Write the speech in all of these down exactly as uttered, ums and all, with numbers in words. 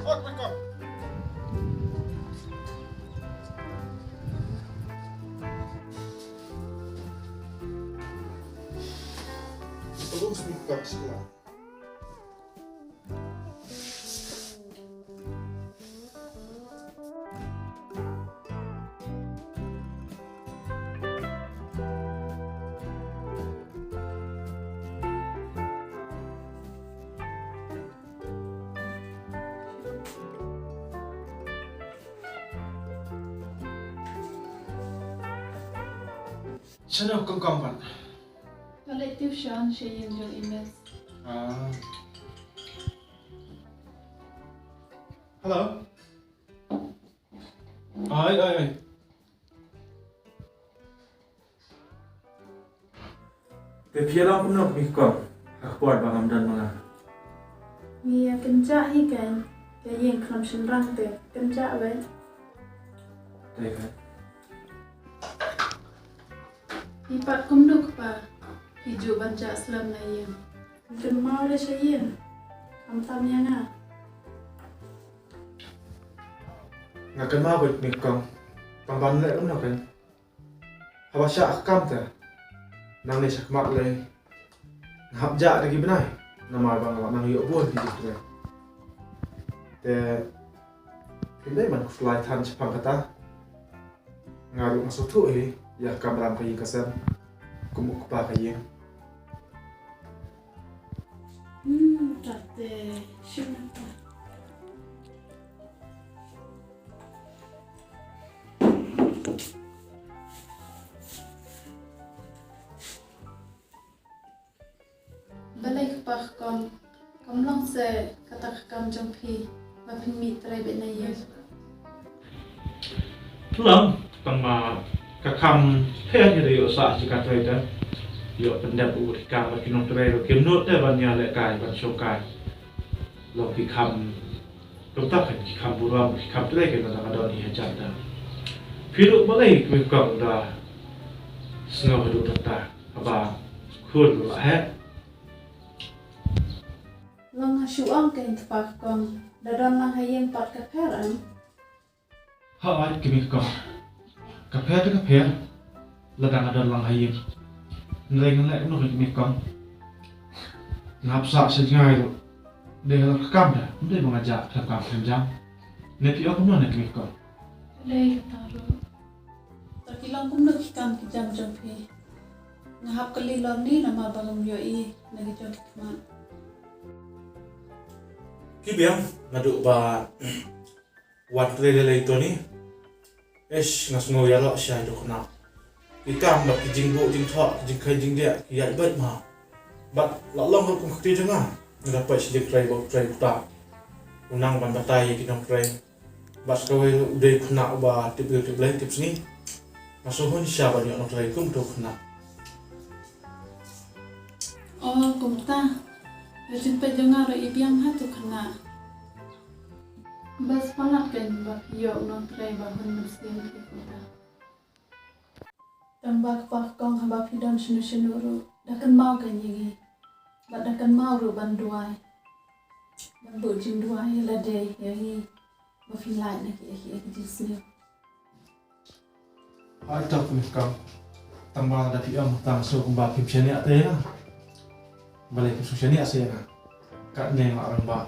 Bak bak kong. Tolong speak up sikla. Shano kong kong ban? Ka leit tuition sha ïing jong i Miss. Ah. Hello. Ai ai ai. Te phi ïa long kumno kong? Ha ka por ba ngam don ma nga. Ngi ïa kynjah hi keiñ, ka ïing khlem shynrang te kynjah wei. Te ka. Phi pat kumno kpa, phi ju ban jah slem na ïing. Kynmaw re sha ïing. Khamtam ïa nga. Nga kynmaw beit kong. Tang ban leh kumno keiñ. Haba shah ka kam te. Nangne shakhmat lei. Nga hap jah da ki bnai. Namar ba nga nang ïoh bun ki jingtrei. Te. Phim dei ban khuslai than shaphang kata. Nga ruh nga sngewthuh hi ïa ka kamram ka ïing ka sem. Kum u kpa ka ïing. Hmm, tate, shim na ta. Balei kpa kong, kam long se kata ka kam jong phi ba phin mih trei beit na ïing? Long, tang ma ka kam pher ïa da ïoh sah jaka trei da. Ïoh pyndep u ki kam bad ki nongtrei ruh kim nud te ban ïa lehkai ban shongkai. Long ki kam kumta kan ki kam burom ki kam trei kan da ka don hi hajan da. Phi ruh balei kong da sngew haduh kata. Haba khun la heh. Long ha shu ong kein kpa kong, da don lang ha ïing pat ka pher em? Hooid kmie kong. Ka pher te ka pher. Lada nga don lang ha ïing. Nrei ngan leh kumno kmie kong. Nga hap sah sha jngai ruh. Dei ha ka kam da, ym dei ba nga jah khlem kam khlem jam. Ne phi ong kumno ne kmie kong. Dei kata ruh. Te ki long kumno ki kam ki jam jong phi? Nga hap kylli lor ni namar ba ngam ïohi na ki jong ki khmat. Ki biang naduh ba wan trei lei lei to ni. Eish nga sngew ïaroh shai to khynnah. Ki kam bad ki jingbuh jingthoh ki jingkheiñ jingdiah ki ïaid beit ma. Bad la long ruh kum kti jong nga. Nga da peit sha jingtrei ba u trei uta. U nang ban batai ïa ki nongtrei. Bad sa kawei u dei u khynnah uba tip briew tip Blei tip sngi. Nga sngewhun shisha ban ïoh nongtrei kum uto u khynnah. Oh kumta. Ka jingpeit jong nga ruh i biang ha uto u khynnah. Bas palat kan ba phi ïoh u nongtrei ba hun mynsiem phi kumta. Tang ba kpa kong haba phi don shano shano ruh da kynmaw kan ïa ngi. Bad da kynmaw ruh ban duwai. Ban buh jingduwai ïa lade ïa ngi. Ba phin lait na kiei kiei ki jingsniew. Ai to kmie kong. Tang ba da phi ong tang shu kumba phim shaniah te ïa nga. Balei phim shu shaniah se ïa nga. Katne nga rangbah.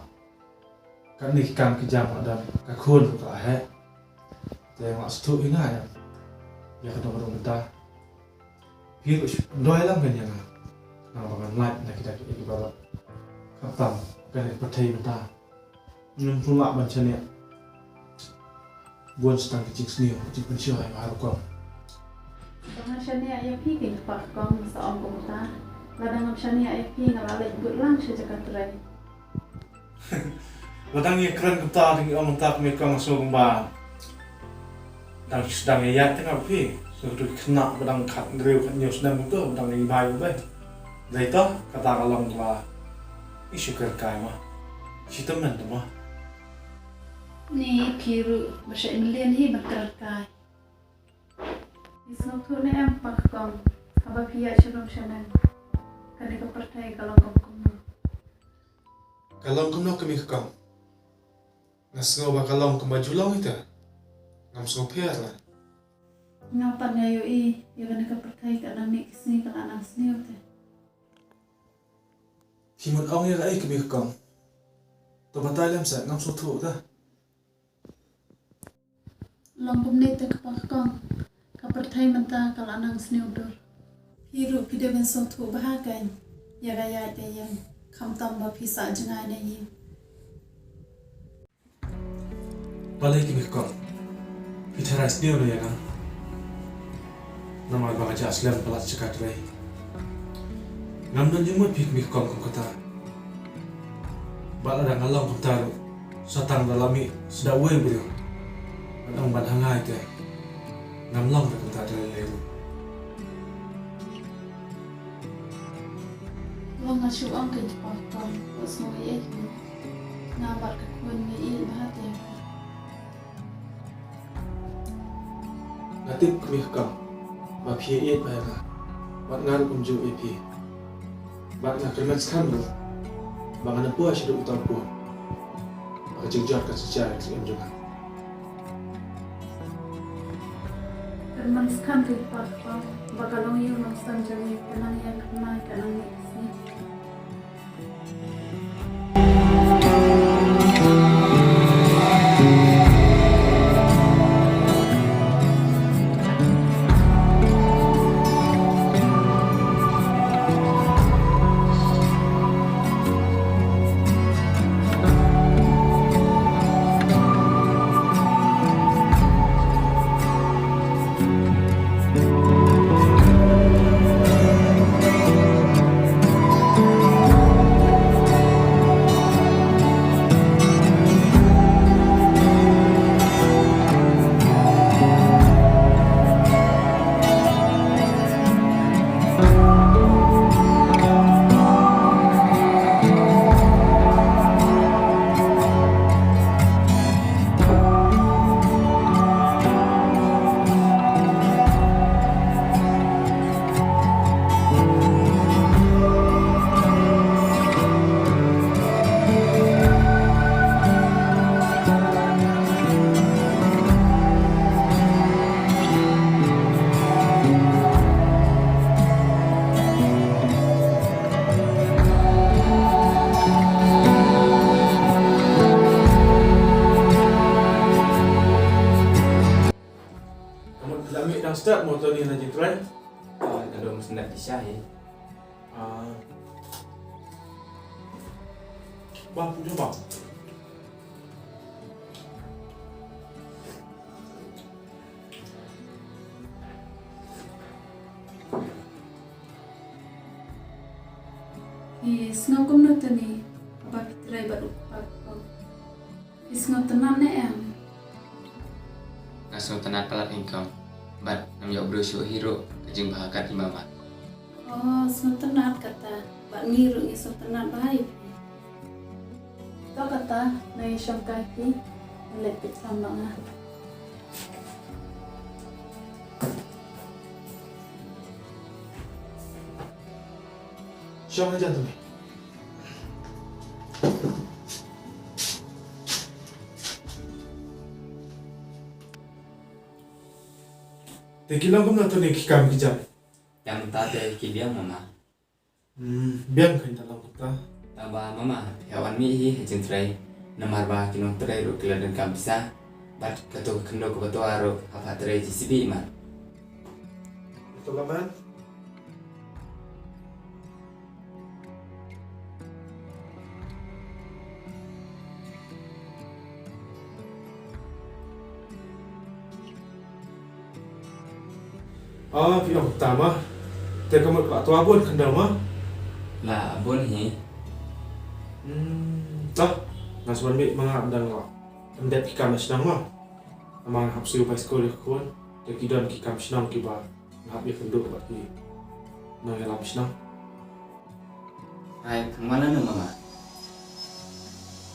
Katne ki kam ki jam ka don ka khun ruh ka la heh. Te nga sngewthuh ïa nga ïa. Ïa ka dong ka dong mynta. Phi ruh shu doi lang kan ïa nga. Nang ba ngan lait na kita ki baroh. Khamtam kane ka pyrthei mynta. Ngam shu lah ban shaniah. Bun sa tang ki jingsniew ki jingpynshoi ba ha rukom. Ba nga shaniah ïa phi keiñ kpa kong sa ong kumta. Lada ngam shaniah ïa phi nga la leit bud lang sha jaka trei. Lada ngi kren kumta te ngi ong mynta kmie kong nga sngew kumba dang sdang ïa ïaid tang ïa phi. Sngewthuh ki khynnah ba dang khathynriew khathynñiew snem kumto ba dang ïa bai ba bei. Dei to kata ka long ba i shu kren kai ma. Shi tymmen te ma. Ni phi ruh ba shait mlien hi ban kren kai. Phi sngewthuh ne em kpa kong haba phi ïaid sha rum sha neng. Kane ka pyrthei ka long kum kumno. Ka long kumno kmie kong. Nga sngew ba ka long kumba ju long ita. Ngam sngewpher la. Nga pat nga ïohi ïa kane ka pyrthei ka nang mih ka sngi ka la nang sniew te. Phi mut ong ïa kaei kmie ka kong? To batai lem seh, ngam sngewthuh te. Long kumne te kpa ka kong, ka pyrthei mynta ka la nang sniew dur. Phi ruh phi dei ban sngewthuh bha kein ïa ka ïaid ka ïeng, khamtam ba phi sah jngai na ïing. Balei kmie ka kong? Phi tharai sniew ne ïa nga? Namar ba nga jah slem palat sha ka trei. Ngam don jingmut phi kmie ka kong kum kata. Bad lada nga long kumta ruh, sa tang da la mih sdang uwei u briew, ngan ong ban ha nga ïa te. Ngam long da kumta te lei lei ruh. Long nga shu ong kein kpa ka kong, wat sngew ei ei. Nga bad ka khun ngi ïeit bha te. Nga tip kmie ka kong ba phi ïeit bha ïa nga, bad nga ruh kumjuh ïa phi. Bad nga kyrmen skhem ruh ba ngan ym poi shaduh uta u pud, ba ka jingjot kan sa jia ïa ka jingim jong nga. Kyrmen skhem ruh pat kpa ba ka longïing longsem jong ngi ka nang ïeng ka nang mih ka sngi. Ka mut la mih dang start mo Tony na jingtrei? Ah, ka dang start di sha hi. Ah. Bang, jom bang. Phi sngew kumno Tony, haba phi trei bad u kpa ka kong? Phi sngewtynnat ne em? Nga sngewtynnat palat kong, bad ngam ïoh briew shuh hi ruh ka jingbha kat i mama. Oh, sngewtynnat kata, bad ngi ruh ngi sngewtynnat bha ïa phi. To kata, nang ïa shong kai phi, nang leit peit pham bad nga. Shong hajan Tony. Te ki long kumno Tony ki kam ki jam? Ïa mynta te ki biang mama. Hmm, biang kein te long kumta. Tangba mama, phi hap wan mih hi ha jingtrei. Namar ba ki nongtrei ruh ki la donkam pisa. Bad kato ka khyndew kaba twa ruh hap trei J C B mat. Kato ka ban. Ah, phi ong ta ma. Te ka mut ba twa bun khyndew ma. La bun hi. Hmm, ta. Nga shu wan mih ma nga ym dang lah. Ym dep ki kam shnong ma. Namar nga hap siew bai skul ïa ka khun. Te ki don ki kam shnong kiba nga hap ïakynduh bad ki nongïalam shnong. Ai, kynmaw lano mama.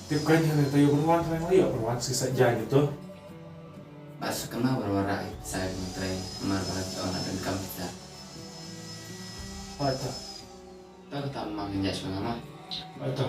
Tip kren hangne, te ïoh ban wan, te nga ïoh ban wan, sa sah jaiñ to. Ba sa kynmaw ban wanrah ïa pisa ïa ka nongtrei, namar ba la ong la donkam pisa. Ai ta. Ta kata mama, ngin ïaid shuwa mama. Ai ta.